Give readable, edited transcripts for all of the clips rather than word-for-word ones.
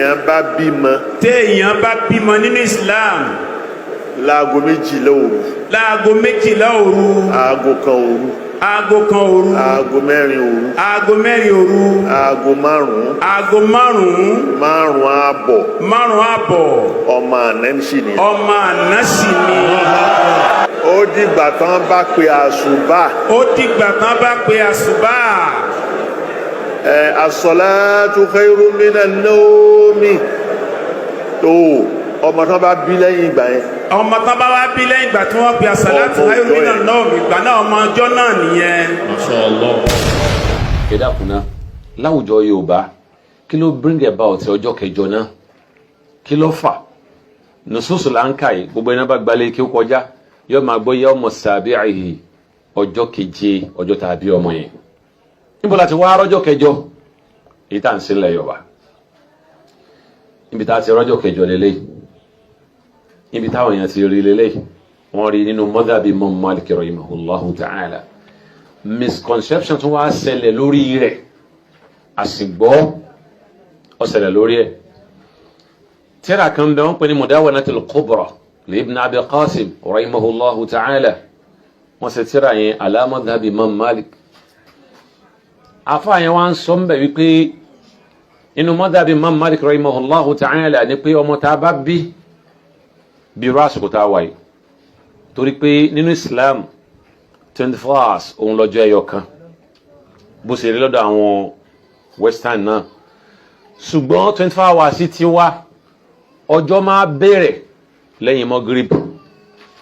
Téèyàn bá bímọ Téèyàn bá bímọ nínú Islam láago 12 òru, láago 12 òru, aago 1 òru, aago 1 òru, aago 4 òru, aago 4 òru, aago 5, aago 5, 5:30, 5:30, ọmọ àná sì ni. Ọmọ àná sì ni. Ó dìgbà tán bá pe àsùbá. Ó dìgbà tán bá pe àsùbá. Ẹ as-salatu khairu minan nawmi tó, ọmọ tán bá bí lẹ́yìn ìgbà yẹn, Ọmọ tán bá wá bí lẹ́yìn ìgbà tí wọ́n pe àsàlátù Ọmọ khairu ọjọ́ minan yẹn. nawm, ìgbà náà, ọmọ ọjọ́ náà nìyẹn. Masha Allah. Ẹ dákun náà, láwùjọ Yorùbá, kí ló bring about ọjọ́ kẹjọ náà? Kí ló fà? Nùsùsù là ń kà yìí. Gbogbo ẹni bá gbalẹ̀ kí ó kọjá yóò máa gbọ́ yawmu sabi'ihi, ọjọ́ keje, ọjọ́ tàbí ọmọ yẹn. Níbo la ti wá rọ́jọ́ kẹjọ èyí tá à ń ṣe ńlẹ̀ Yorùbá? Níbi tá a ti rọ́jọ́ kẹjọ lélẹ́yìí, níbi táwọn èèyàn ti rí lélẹ́yìí, wọ́n rí nínú madhhabi Imam Malik rahimahullahu ta'ala. Misconception tún wá ṣẹlẹ̀ lórí rẹ̀, àsìgbọ́ ó ṣẹlẹ̀ lórí ẹ̀. Tírà kan bẹ, wọ́n pè ní Mudawwanatul Kubra li Ibn Abi Qasim rahimahullahu ta'ala. Wọ́n ṣe tírà yẹn ala madhhabi Imam Malik. Afa yẹn wá ń sọ mbẹ wípé inú madhhabi Imam Malik rahimahullahu ta'ala ni pé ọmọ tá a bá bí bí irú àsìkò tá a wà yìí, torí pé nínú Islam, 24 hours òun lọ́jọ́ ẹyọ kan, bó ṣe rí lọ́dọ̀ àwọn Western náà. Ṣùgbọ́n 24 hours ti wá, ọjọ́ máa bẹ̀rẹ̀ lẹ́yìn Magrib,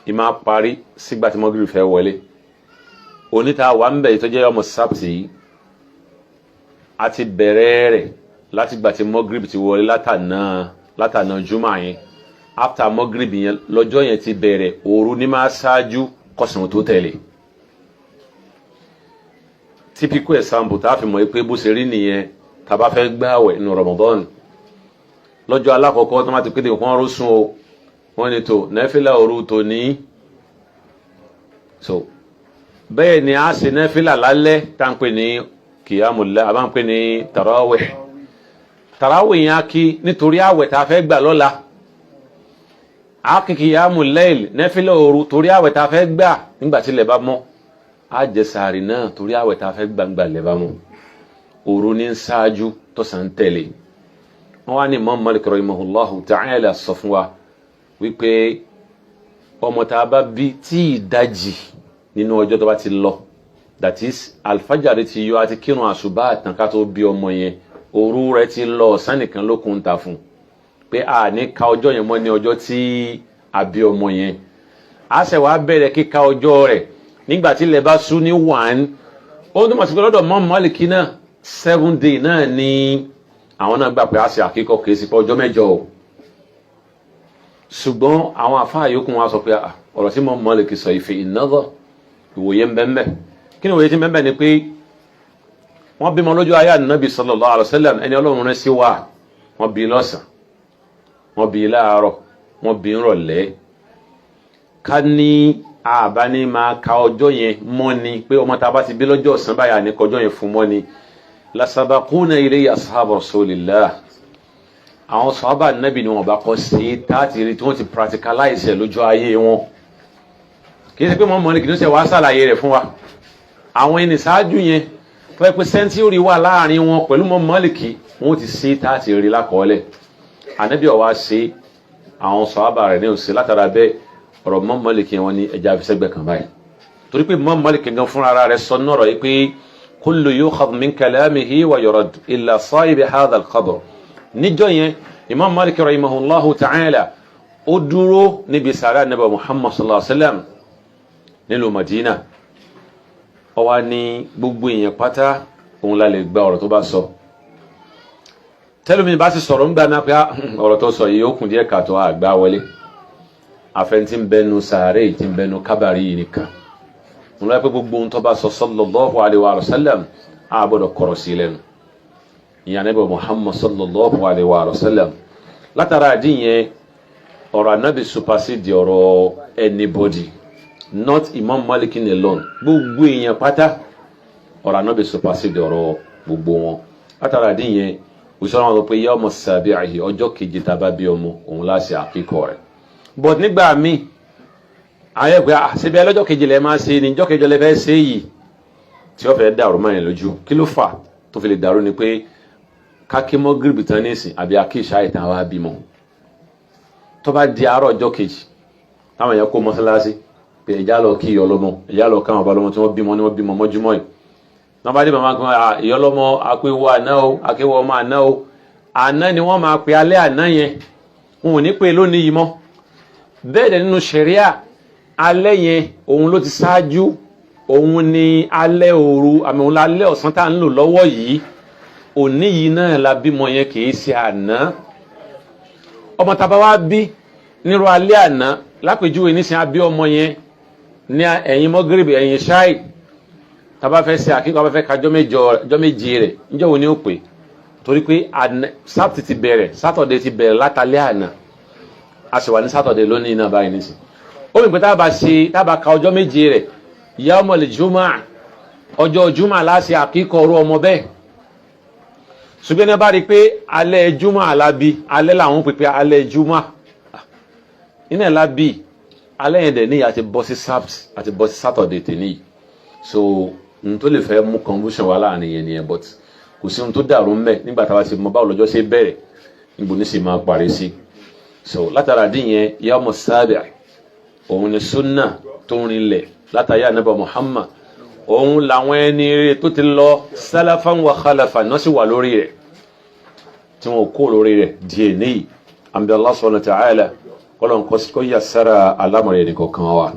ì máa parí sígbà tí Magrib fẹ́ wọlé. Oníta wà ń bẹ̀ tó jẹ́ ọmọ sábtì yìí, a ti bẹ̀rẹ̀ rẹ̀ láti gbà tí Magrib ti wọlé látànà jùmọ̀ yẹn. After Magrib yẹn lọ́jọ́ yẹn ti bẹ̀rẹ̀. Òru ní máa ṣáájú kọ̀sán tó tẹ̀lé. Typical example tá a fi mọ̀ pé bó ṣe rí nìyẹn, tá a bá fẹ́ gbààwẹ̀ nínú Ramadan, lọ́jọ́ alákọ̀ọ́kọ́ tó máa ti kéde kó rọ́sùn o, wọ́n ní tó nẹ́fìlà òru tó ní. So bẹ́ẹ̀ ni a ṣe nẹ́fìlà lálẹ́ tá à ń pè ní kìyàmùlá, a bá ń pè ní tarawih. Tarawih yẹn á kí nítorí àwẹ̀ tá a fẹ́ gbà lọ́la. A kí kìyàmù layl, nẹ́fìlà òru, torí àwẹ̀ tá a fẹ́ gbà nígbà tí ilẹ̀ bá mọ́. A jẹ sàárì náà torí àwẹ̀ tá a fẹ́ gbà nígbà ilẹ̀ bá mọ́. Òru ní ṣáájú, tọ̀sán tẹ̀lé. Wọ́n wá ní Imam Malik rahimahullahu ta'ala sọ fún wa wípé ọmọ tá a bá bí tí ìdajì nínú ọjọ́ tó bá ti lọ, that is, alfajari ti yọ, àti kírun àṣùbà àtàn ká tó bí ọmọ yẹn, òru rẹ̀ ti lọ, ọ̀sán nìkan ló kún ta fún pé a ní ka ọjọ́ yẹn mọ́ ní ọjọ́ tí a bí ọmọ yẹn. A ṣẹ̀ wá bẹ̀rẹ̀ kíka ọjọ́ rẹ̀ nígbà tí ilẹ̀ bá ṣú ní 1. Ó túmọ̀ sí pé lọ́dọ̀ Imam Málíkì náà, 7 day náà ni àwọn náà gbà pé a ṣe àkíkọ́, kìí sí pé ọjọ́ 8 o. Ṣùgbọ́n àwọn àfáà yòókù wọn sọ pé ọ̀rọ̀ tí Imam Málíkì sọ ìfẹ́ ìnáwó ìwòye ń bẹ́ẹ̀. Kí ni ìwòye tí ń bẹ́ẹ̀? Ni pé wọ́n bímọ lójú ayé Ànábì sallallahu alaihi wasallam, ẹni Ọlọ́run rán sí wa. Wọ́n bí lọ́sàn, wọ́n bí láàárọ̀, wọ́n bí nrọ̀lẹ́. Ká ní àbá ní máa ka ọjọ́ yẹn mọ́ ni pé ọmọ tá a bá ti bí lọ́jọ́ ọ̀sán báyà ní kọjọ́ yẹn fún mọ́ ni, lasabaquna ilayhi ashabu rasulillah, àwọn sàhábà Nábì ni wọ́n bá kọ́ sí táàtì rí tí wọ́n ti practicalize ẹ̀ lójú ayé wọn. Kì í ṣe pé mọ́ mọ́ ni kì í ṣe wàá ṣàlàyé rẹ̀ fún wa. Àwọn ẹni ṣáájú yẹn tó yẹ pé century wà láàrin wọn pẹ̀lú mọ́ Málíkì, wọ́n ti ṣe táàtì rí lákọọ́lẹ̀. Ànábì ọ̀wá ṣe, àwọn sàhábà rẹ̀ ní òsè. Látara bẹ́ẹ̀, ọ̀rọ̀ mọ́ Málíkì wọn ní ẹja àfisẹ́gbẹ̀ kan báyìí, torí pé mọ́ Málíkì gan fúnra rẹ̀ sọ nọ́rọ̀ yìí pé kullu yukhadh min kalamihi wa yurad illa sahibi hadha al-qabr. Níjọ́ yẹn, Imam Malik rahimahullahu ta'ala ó dúró níbi sàrà Ànábì Muhammad sallallahu alaihi wa sallam nílùú Madina. Ó wá ní gbogbo èèyàn pátá òun la lè gba ọ̀rọ̀ tó bá sọ. Tẹ́lómi bá sì sọ̀rọ̀ ń gbà náà pé ọ̀rọ̀ tó sọ yìí ó kùn díẹ̀ kàtó, àgbà wọlé, àfẹn tí ń bẹnu sàárè, tí ń bẹnu kábàárì yìí nìkan. Wọn lọ́wọ́ pé gbogbo ohun tó bá sọ sallallahu alaihi wa sallam, á gbọ́dọ̀ kọ̀rọ̀ sí lẹ́nu ìyẹn Ànábì Muhammad sallallahu alaihi wa sallam. Látara àdínyẹn, ọ̀rọ̀ Ànábì supersede ọ̀rọ̀ anybody, not Imam Malik alone, gbogbo èèyàn pátá, ọ̀rọ̀ Ànábì supersede ọ̀rọ̀ gbogbo wọn. Látara àdínyẹn, Òṣìṣẹ́ wọn sọ pé yawma sabi'ihi, ọjọ́ keje tá a bá bí ọmọ òun láṣẹ àkíkọ̀ rẹ̀. But nígbà míì àwọn ẹgbẹ́ àṣebí ẹlọ́jọ́ keje lẹ máa ṣe ni, ọjọ́ kẹjọ lẹ fẹ́ ṣe yìí, tí ó fẹ́ dàrú mọ́ yẹn lójú. Kí ló fà tó fi lè dàrú ni pé kákí mọ́gìrìbì tán nísìn àbí akíṣà ìtàn wa bímọ, tó bá di àárọ̀ ọjọ́ kejì, táwọn èèyàn kó mọ́sálásí pé ẹ̀já lọ kí ìyọlọ́mọ, ẹ̀já lọ káwọn ọba lọ́mọ tí wọ́n bímọ ní wọ́n bímọ mọ́júmọ́ yìí. Wọ́n bá dé, màmá kan, ìyọlọ́mọ akéwọ́ àná o, akéwọ́ ọmọ àná o. Àná ni wọ́n máa pe alẹ́ àná yẹn, wọn ò ní pe lónìí yìí mọ́. Bẹ́ẹ̀ dẹ̀ nínú ṣẹ̀ríà, alẹ́ yẹn òun ló ti ṣáájú, òun ni alẹ́ òru àmì òun lálẹ́ ọ̀sán tá à ń lò lọ́wọ́ yìí. Òní yìí náà la bímọ yẹn, kì í ṣe àná. Ọmọ tá a bá wá bí nírú alẹ́ àná, lápèjúwe nísìnyí, abí ọmọ yẹn ní ẹ̀yìn mọ́gírìbì, ẹ̀yìn ṣáì, tá a bá fẹ́ ṣe àkíkọ́, a bá fẹ́ ka jọ́ méje rẹ̀, níjọ́ wo ni ó pè? Torí pé sábtì ti bẹ̀rẹ̀, Saturday ti bẹ̀rẹ̀ látàlẹ́ àná, a sì wà ní Saturday lónìí náà báyìí nísìnyí. Ó mi pé tá a bá ṣe, tá a bá ka ọjọ́ méje rẹ̀, yawmul jumu'ah, ọjọ́ jùmọ̀ láṣẹ àkíkọ́ ọrú ọmọ bẹ́ẹ̀. Ṣùgbọ́n ní a bá rí i pé alẹ́ jùmọ̀ alábi, alẹ́ làwọn pèpè alẹ́ jùmọ̀ iná ẹ̀ lábí, alẹ́ yẹn dẹ̀ níyà àti bọ́ sí sabt àti bọ́ sí Saturday tèmi yìí. So n tó lè fẹ́ mú confusion wá láàrin yẹn nìyẹn, but kò sí ohun tó dàrú mbẹ nígbà tá a bá ti mọ báwo lọ́jọ́ ṣe bẹ̀rẹ̀, níbo ní sì máa parí sí. So látara dín yẹn, yawmu sabi' òun ni sunna tó ń rinlẹ̀ látàrí ànábì Muhammad. Òun làwọn ẹni rere tó ti lọ, salafan wa khalafan, náà sì wà lórí rẹ̀ tí wọn kó lórí rẹ̀ díẹ̀ níyì. Àǹbẹ̀ Allah subhanahu wa ta'ala, kọ́lọ́n kó yà sára alámọ̀rẹ́ nìkan kan wa.